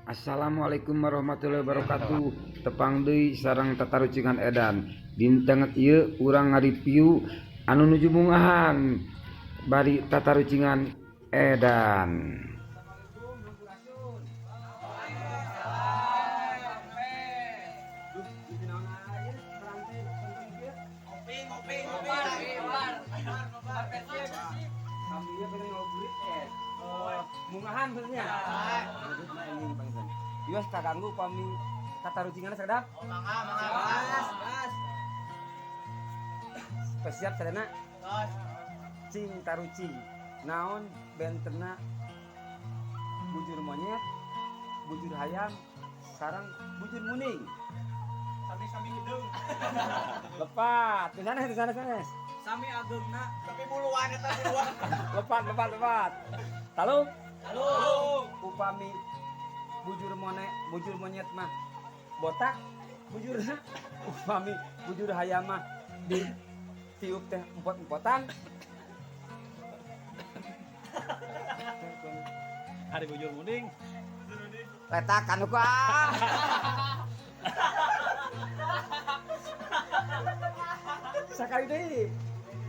Assalamualaikum warahmatullahi wabarakatuh. Tepang deui sareng tatarucingan edan. Dinten ieu urang ngareview anu nuju mungahan bari tatarucingan edan. Mungahan sebenarnya. Yos kaganggu pami tatarucingan sedap. Oh, mangga, mangga, gas, gas. Spesial sadana Tos. Cing tarucing. Naon bentena bujur monyet, bujur hayam, sarang bujur muning. Sami-sami hidung. Lepat. Di sana, di sana, sana. Sami ageungna, tapi buluan eta buluan. Lepat, lepat, lepat. Taluk. Halo. Upami bujur monyet, bujur monyet mah botak, bujurna upami bujur hayam mah di tiup teh empot-empotan. Hari bujur muning. Letakan ku ah. Sakali deui.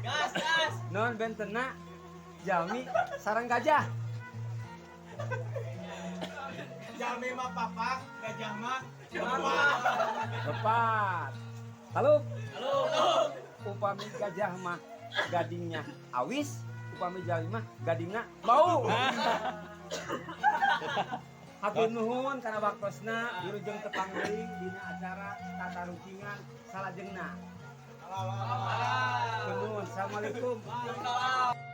Gas, gas. Non bentena jalmi sarang gajah. Jalmi mah papa, gajah mah mama. Lepat. Lalu Halo. Upami gajah mah gadingnya awis, upami jalmi mah gadingna bau. Hatur nuhun kana waktosna wilujeng tepang deui dina acara tatarucingan salajengna. Nuhun. Assalamualaikum. Waalaikumsalam.